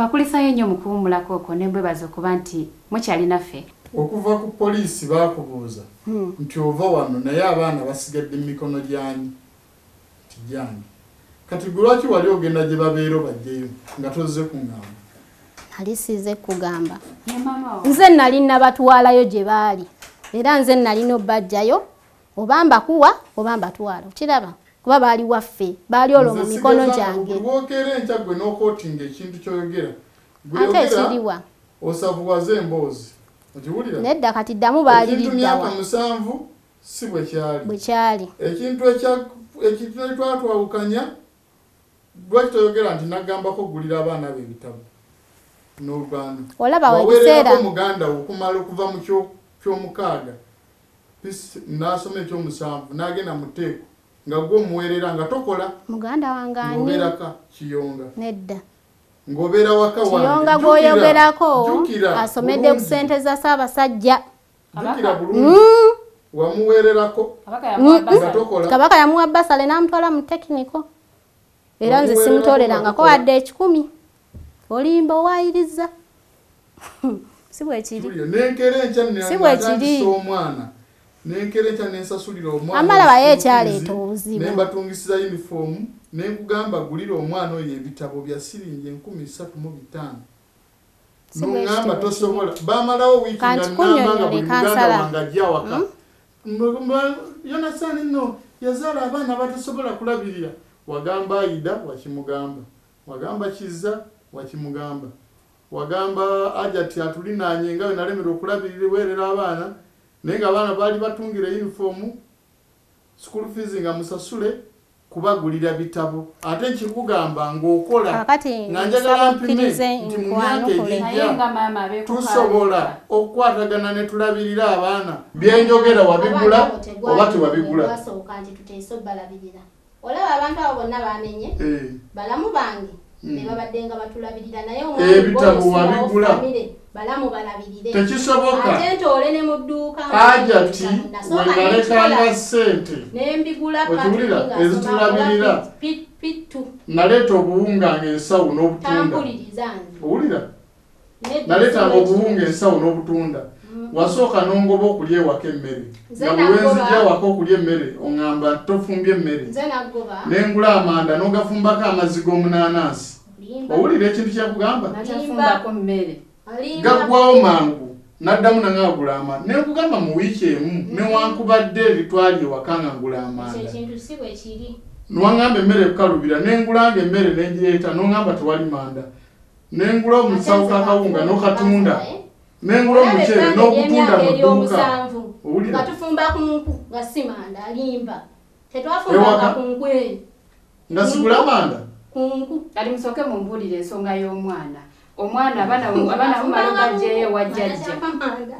Mbakulisayo nnyo mu kuwummulako okwo ne mbwebaza okuba nti mukyali naffe. Okuva ku poliisi baakubuuza nti ova wano naye abaana basigadde mu mikono gy'ani? Nti gyange. Kati gwe lwaki wali ogenda gye babeera obajjeyo nga tozze kuŋŋamba? Nali sizze kugamba. Ne maama wa Nze nali nabatwalayo gye baali. Era nze nalina obbajjayo oba mbakuwa oba mbatwala. Okiraba? Kuba baali waffe, baali olwo mu Nze mikono sigeza gyange. buli lw'okeera enkya gwe n'okootinga ekintu ky'oyogera. Gwe Ate yogera ekiriwa? osavuwaze emboozi. Okiwulira? Nedda kati ddamu baali Ekintu liddawa. myaka 7 si bwe kyali. Bwe kyali. Ekintu ekintu twatwawukanya, lwaki toyogera nti nagambako gulira abaana be ebitabo n'oluganda. Olaba Waweererako ebiseera. muganda wo okumala okuva mu ky'omukaaga n'asoma eky'omusanvu n'agenda mu tteeko nga gwe omuweerera nga tokola. Muganda wange ani? Ng'obeeraka Kiyonga. Nedda. Ng'obeera waka wange. Kiyonga Jjukira, gw'oyogerako jjukira asomedde ku bulungi. ssente za Ssaabasajja. Jjukira bulungi. Wamuweererako. Kabaka yamuwa Nga tokola. Kabaka yamuwa basale n'amutwala mu tekiniko. Era nze Wamuweererako simutoolerangako nga tokola. wadde 1,000. Olimba owaayiriza. Si bwe kiri. Julio, n'enkeera enkya Si bwe kiri. natandisa omwana. N'enkeera enkya ne nsasulira omwana Amala baye obusuubuzi, ekyaleeta obuzibu. Ne mbatungisiza yunifoomu, ne nkugamba gulira omwana oyo ebitabo bya siringi 3,500. Si bwe N'oŋŋamba kityo. tosobola. Baamalawo wiiki nga Kanti nnamba nga kunnyonnyole buli muganda kansala. wange ajja awaka. Yonasaani nno yazaala abaana batasobola kulabirira. Wagamba Aida wakimugamba. Wagamba Kizza wakimugamba. Wagamba Ajati atulinaanye nga bwe nalemererwa okulabirira weerera abaana, naye ng'abaana baali batungira yunifoomu, school fees nga musasule kubagulira bitabo. Ate nkikugamba ng'okola Kaakati nga njagala nsaba mpime okkirize nti mu myaka nkwanukule. egijja Naye nga maama abeeko tusobola kaaleeta. okukwatagana ne tulabirira abaana. Byenjogera wabigula Abaana abo tegwali oba tewabigula? Gwasooka nti tuteese obbalabirira. Olaba abantu abo bonna bamenye, balamu bange be babadde nga batulabirira, naye omwami Ebitabo gw'oyo si wabigula. wa famire, balamu balabirire. Tekisoboka. Ate ntoole ne mu dduuka Ajati nasooka wenalekanga ne nkikola. ssente. Ne mbigula Okiwulira? Patrick ng'asoma Ezitulabirira. oba P2. Naleeta obuwunga ng'ensawo n'obutunda. Tampuliriza nze. Owulira? Nedda Naleetanga si obuwunga ensawo n'obutunda. Wasooka n'ongoba okulya ewaka emmere. Nze Nga bwe wenzijja nagoba. awaka okulya emmere, oŋŋamba tofumbye emmere. Nze nagoba. Ne ngula amanda n'ogafumbako amazzi g'omunaanansi. Limba. Owulira ekintu kyakugamba? N'atafumbako mmere. Alimba. Gaggwawo mangu. N'addamu nangagula amanda. Ne nkugamba mu wiiki emu, newankubadde eritwali ewaka nga ngula amanda. Ekyo ekintu si bwe kiri. Nwaŋŋamba emmere kukalubira, ne ngulanga emmere ne ngireeta, n'oŋŋamba tewali manda. Ne ngula omusawo k'akawunga n'okatunda. Ne ngula Olaba omuceere ebbanga n'ogutunda mu ery'emyaka dduuka. ery'omusanvu, Owulira? nga tufumba ku nku nga si manda, alimba. Tetwafumbanga Ewaka? ku nku eyo. Nga sigula manda? Ku nku. Kati musooke mumbuulire ensonga y'omwana. Omwana abaana bamala ogajjeyo wa jjajja.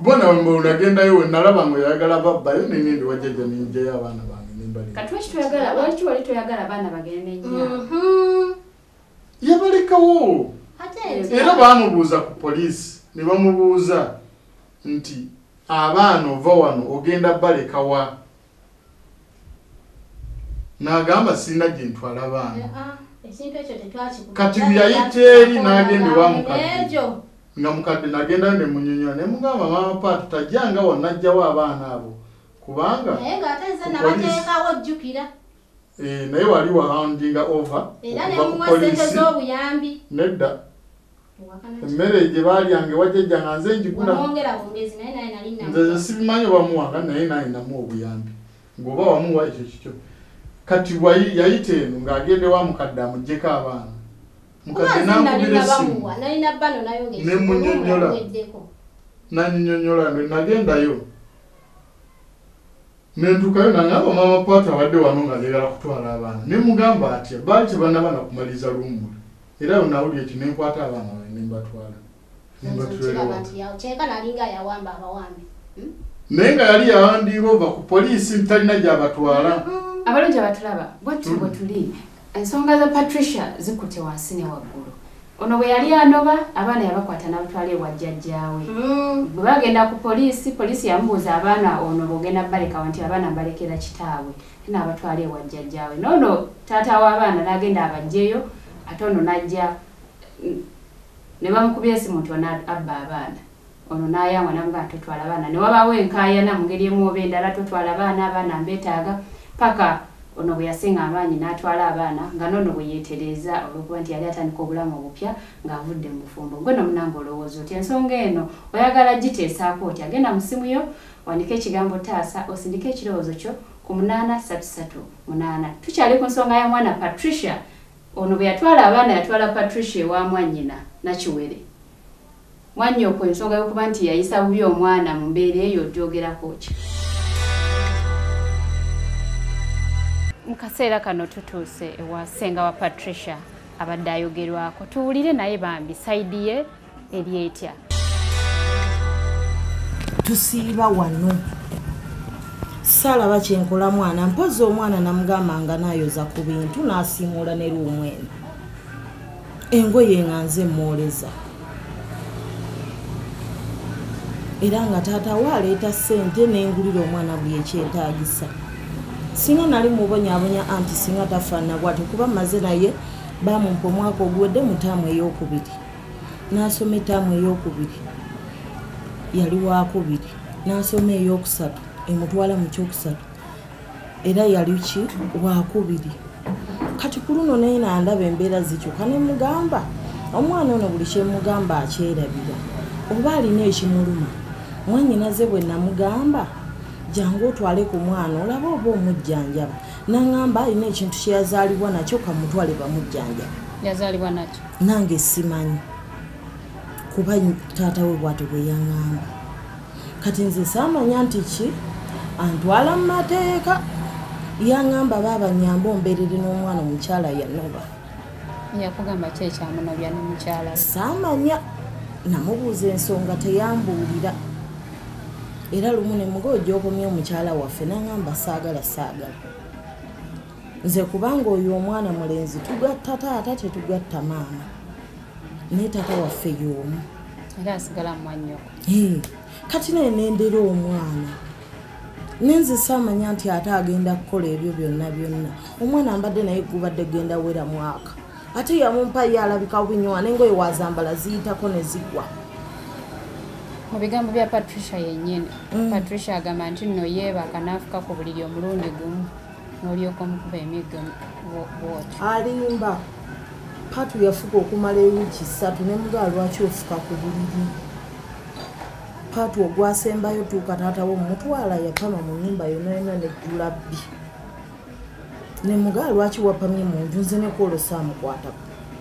Bona bwe nagendayo we nalaba nga oyagala babbayo ne ngenda ewa jjajja ne nggyayo abaana bange ne mbaleka. Kati lwaki toyagala, lwaki wali toyagala abaana bagende ne nnyaabwe? Yabalekawo. Ate nti Era baamubuuza ku poliisi ne bamubuuza nti abaana ova wano ogenda baleka wa? N'agamba sirina gye ntwala baana. Ekintu ekyo tetwakikuba. Kati yayita eri n'agenda ewa mukadde. N'egyo. Nga mukadde nagendayo ne munnyonnyola ne mugamba maama Paati tajjanga wano n'aggyawo abaana abo kubanga Naye ng'ate nze ku nabateekawo jjukira. Naye wali wahandinga over Era ne okuva ku muwa ssente poliisi. z'obuyambi. Nedda. Emmere gye baalyanga ewa jjajja nga nze njigula. Wamwongera bwongezi naye naye nali Nze namuwa. nze sibimanyi oba muwanga naye naye namuwa obuyambi. Ng'oba wamuwa ekyo kikyo. Kati yayita eno ng'agenda ewa mukadde amuggyeko abaana. Kuba Mukadde nze nali n'ankubira essimu. nabamuwa, nalina bano nayo ng'ekyo Ne munnyonnyola. olumu Nannyonnyola ne nagendayo. Ne ntuukayo n'angamba maama Paati abadde wano ng'ayagala kutwala abaana. Ne mugamba atya baali tebannaba na kumaliriza luwummula. Era bwe nawulira ekyo ne nkwata abaana bange ne mbatwala. Ne mbatwala Kiraba ewaka. nti kyeka nalinga yawamba abawambe. Naye nga yali yawandiika ova ku poliisi talina gy'abatwala. Abalungi abatulaba, bwettu bwe tuli. Ensonga za Patricia zikutte wansi ne waggulu. Ono bwe yali anoba, abaana yabakwata n'abatwala ewa jjajjaawe. Bwe bagenda ku poliisi, poliisi yamubuuza abaana ono bw'ogenda baleka nti abaana mbalekera kitaabwe. Ate n'abatwala ewa jjajjaawe. N'ono taata w'abaana n'agenda abaggyeyo, ate ono n'ajja Ne bamukubira essimu nti ono abba abaana. Ono n'ayangwa n'amugamba totwala abaana. Ne wabaawo enkaayana mu ngeri emu oba endala, totwala abaana, abaana mbeetaaga, paka ono bwe yasinga amaanyi n'atwala abaana, nga n'ono bwe yeetereeza olw'okuba nti yali atandika obulamu obupya ng'avudde mu bufumbo. Gwe nno munnange olowooza otya ensonga eno? Oyagala giteesaako otya? Genda mu ssimu yo, wandike ekigambo taasa, osindike ekirowoozo kyo ku 833 8. Tukyali ku nsonga ya mwana Patricia. Ono bwe yatwala abaana, yatwala Patricia ewa mwannyina Nakiwere. Mwannyoko ensonga y'okuba nti yayisa bubi omwana mu mbeera eyo ogyogerako ki? Mu kaseera kano tutuuse ewa ssenga wa Patricia abadde ayogerwako, tuwulire naye bambi side ye eri etya. Tusiiba wano, saalaba kyenkola mwana, mpozi omwana namugamba nga naayoza ku bintu n'asiimuula ne room eno, engoye nga nze mmwoleza, era nga taata we aleeta ssente n'engulira omwana buli ekyetaagisa. Singa nali mubonyaabonya anti singa tafaanana bw'atyo, kuba mmaze naye baamumpa omwaka oguwedde mu ttaamu eyookubiri, n'asoma ettaamu eyookubiri, yali waakubiri, n'asoma eyookusatu emutwala mu kyokusatu, era yali ki waakubiri. Kati ku luno naye nandaba embeera zikyuka ne mugamba omwana ono buli kyemugamba akyerabira, oba alina ekimuluma. Mwannyinaze bwe namugamba jangu otwale ku mwana olabe oba omujjanjaba, naŋŋamba alina ekintu kye yazaalibwa nakyo, kamutwale bamujjanjaba. Yazaalibwa nakyo? Nange simanyi, kuba taata we bw'atyo bwe yaŋŋamba. Kati nze saamanya nti ki antwala mu mateeka. Yaŋŋamba baaba nnyambe ombeerere n'omwana, omukyala yanoba. Yakugamba ki ekyamunobya n'omukyala? Saamanya, namubuuza ensonga teyambuulira. Era lumu ne muga ojja okomya omukyala waffe, naŋŋamba saagala, saagala nze, kubanga oyo omwana mulenzi tugatta taata tetugatta maama, naye taata waffe y'omu. Era asigala mwannyoko. Kati naye nendera omwana nenze saamanya nti ate agenda kukola ebyo byonna byonna. Omwana mbadde naye gubadde genda wera mwaka, ate yamumpa ye alabika bubi n'engoye wazambala ziyitako ne zigwa. Mu bigambo bya Patricia yennyini, Patricia agamba nti nno yeebaka n'afuka ku buliri omulundi gumu n'olyoka omukuba emiggo bw'otyo. Alimba. Patu yafuka okumala ewiiki 3 ne mugaa lwaki ofuka ku buliri? Patu ogwasembayo tuuka taata wo mutwala yapama mu nnyumba yonna yonna nejjula bbi. Ne mugaa lwaki wapamye mu nju, nze ne kwolwo saamukwatako.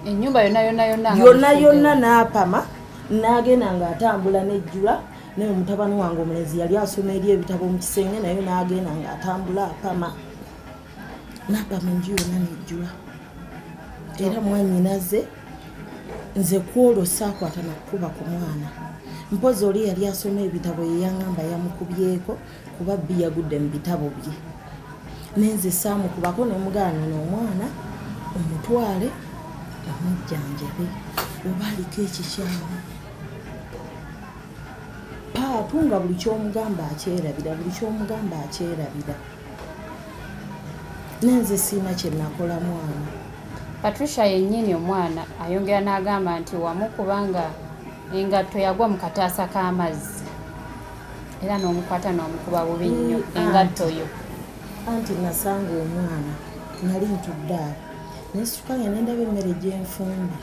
Ennyumba yonna yonna yonna? Yonna yonna n'apama n'agenda ng'atambula nejjula. Naye mutabani wange omulenzi yali asoma eri ebitabo mu kisenge, naye n'agenda ng'atambula apama, n'apama enju yonna nejjula. Era mwannyinaze nze kwolwo saakwata nakukuba ku mwana. Mpozi oli yali asoma ebitabo ye yaŋŋamba yamukubyeko kuba bbi yagudde mu bitabo bye, nenze saamukubako ne mugaana n'omwana omutwale omujjanjabe oba aliko ekikyamu. Paatu nga buli ky'omugamba akyerabira, buli ky'omugamba akyerabira. Nenze siina kye nakola mwana. Patricia yennyini omwana ayongera n'agamba nti wamukubanga engatto yagwa mu kataasa k'amazzi, era n'omukwata n'omukuba bubi nnyo engatto yo. Anti nasanga omwana nali ntudde awo nensituka nga nendaba emmere gyenfumba,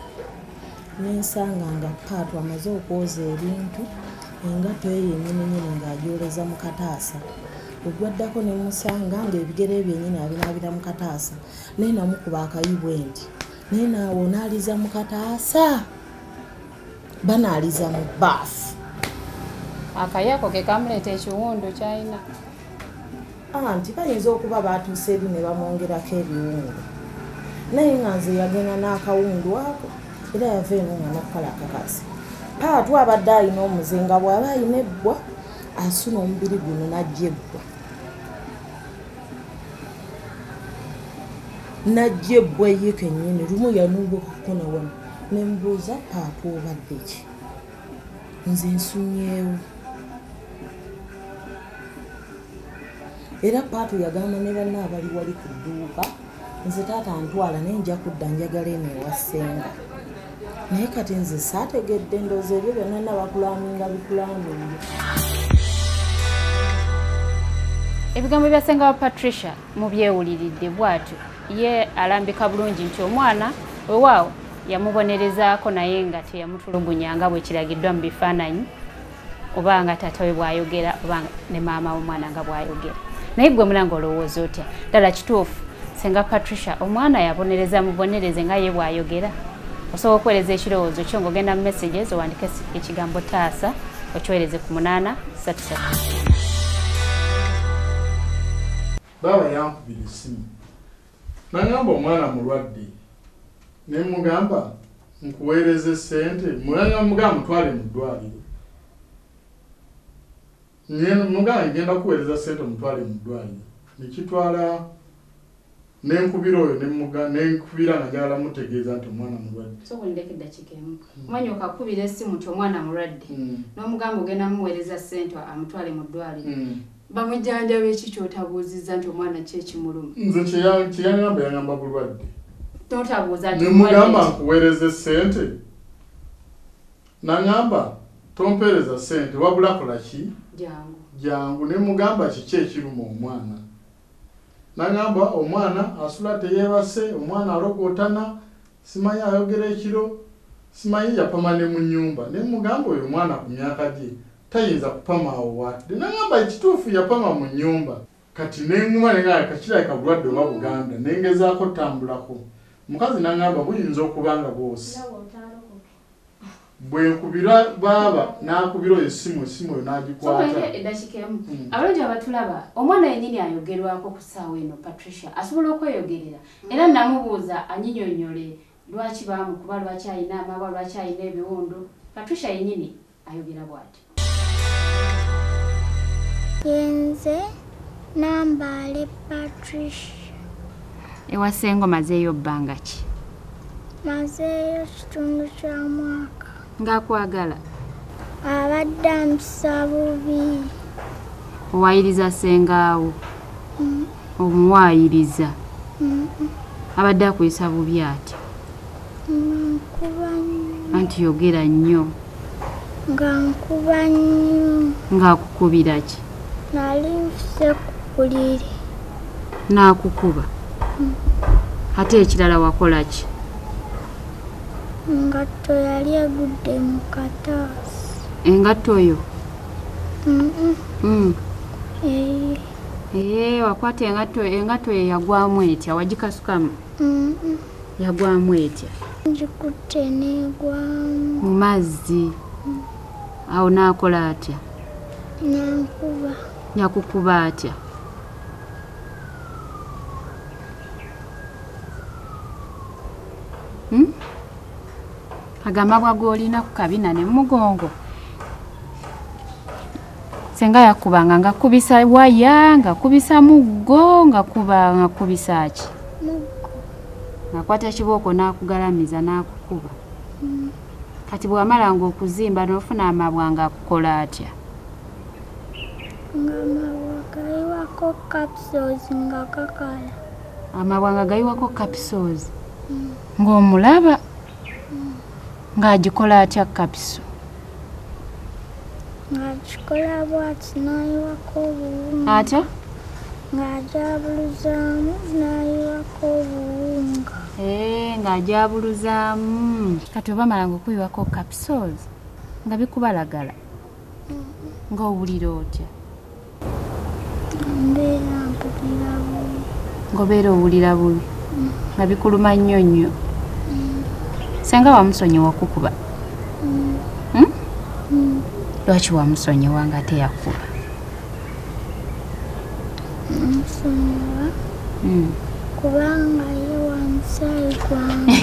nensanga nga Paatu amaze okwoza ebintu, engatto ye yennyini nnyini ng'agyoleza mu kataasa. Ogwaddako ne musanga ng'ebigere byennyini abinaabira mu kataasa, naye namukuba akayi bwe nti, naye naawe onaaliza mu kataasa, banaaliza mu bbaafu. Akayi ako ke kamuleeta ekiwundu ky'alina. Anti bayinza okuba baatuuse eri ne bamwongerako ebiwundu, naye nga nze yagenda n'akawundu ako, era yava eno nga n'okukola akakazi. Paatu abadde alina omuze nga bw'aba alina ebbwa asuna omubiri guno n'ajja ebbwa, n'ajja ebbwa ye kennyini. Lumu yanuubukako wano ne mbuuza Paatu obadde ki? Nze nsunyeewo. Era Paatu yagamba ne banne abali wali ku dduuka, nze taata ntwala naye nja kudda njagala eno ewa ssenga. Naye kati nze saategedde, ndowooza ebyo byonna nabakulaminga bikulaminga. Ebigambo bya ssenga wa Patricia mubyewuliridde bw'atyo. Ye alambika bulungi nti omwana weewaawo yamubonerezaako naye nga teyamutulugunya nga bwe kiragiddwa mu bifaananyi, oba nga taata we bw'ayogera oba ne maama w'omwana nga bw'ayogera. Naye ggwe mulanga olowooza otya? Ddala kituufu ssenga Patricia omwana yabonereza mubonereze nga ye bw'ayogera? Osobola okuweereza ekirowoozo kyo ng'ogenda mu messages owandike ekigambo taasa okiweereze ku 833. Baba yankubira essimu nangamba omwana mulwadde, ne mugamba nkuweereze ssente, mugamba mutwale mu ddwaliro, mugamba ngenda kuweereza ssente mutwale mu ddwaliro. Nekitwala nenkubira oyo nenkubira nga njagala mutegeeza nti omwana mulwadde. Sooka ondeke eddakiika emu. Omanyi okakubira essimu nti omwana mulwadde n'omugamba ogenda muweereza ssente amutwale mu ddwaliro, bamujjanjaba eki ky'otabuuzizza nti omwana ki ekimuluma? Nze kyeyangamba yangamba bulwadde. Totabuuza nti nemugamba nkuweereze ssente, nangamba tompeereza ssente wabula kola ki? Jangu. Jangu. Nemugamba kiki ekiruma omwana, nangamba omwana asula teyeebase, omwana alogootana, simanyi ayogera ekiro, simanyi yapama ne mu nnyumba. Nemugamba oyo omwana ku myaka gye tayinza kupama awo waatudde. Nangamba ekituufu yapama mu nnyumba. Kati nenguma nenga kakirabika bulwadde oba Buganda, nengezaako ttambulako. Omukazi nangamba buyinza okuba nga bwose. Bwe nkubira baaba n'akubira oyo essimu, essimu oyo n'agikwata. Eddakiika emu. Abalungi abatulaba, omwana yennyini ayogerwako ku ssaawa eno Patricia asobola okweyogerera. Era namubuuza anyinyonnyole lwaki baamukuba, lwaki alina amabwa, lwaki alina ebiwundu. Patricia yennyini ayogera bw'ati. Yenze Nambaale Patricia. Ewa ssenga omazeeyo bbanga ki? Mazeeyo kitundu kya mwaka. Ng'akwagala? Abadde ampisa bubi. Owayiriza ssengaawo? Omuwaayiriza? Abadde akuyisa bubi atya? Nkuba nnyo. Anti yogera nnyo. Nga nkuba nnyo. Ng'akukubira ki? Nali nfuse ku buliri. N'akukuba? Ate ekirala wakola ki? Engatto yali egudde mu kataasi. Engatto yo? Wakwata engatto ye yagwamu etya? Wagikasukamu? Yagwamu etya? Ngikutte n'egwamu. Mu mazzi. Awo n'akola atya? Nankuba. Yakukuba atya? Agamabwa g'olina ku kabina ne mugongo. Ssenga yakubanga ng'akubisa waya, ng'akubisa muggo, ng'akubisa ki? Muggo. Ng'akwata kibooko n'akugalamiza n'akukuba. Kati bw'amalanga okuzimba n'ofuna amabwa ng'akukola atya? Ng'amabwa gayiwako capsules nga kakala. Amabwa nga gayiwako capsules? Ng'omulaba? Ng'agikola atya kapiso? Ng'agikola bw'ati n'ayiwako obuwunga. Atya? Ng'agyabuluzaamu n'ayiwako obuwunga. Ng'agyabuluzaamu. Kati obamalanga okuyiwako capsules nga bikubalagala. Ng'owulira otya? Mbeera mpulira bubi. Ng'obeera owulira bubi? Nga bikuluma nnyo nnyo. Ssenga wamusonyiwa okukuba? Lwaki wamusonyiwa nga teyakuba? Namusonyiwa kubanga ye wa musaayi gwange.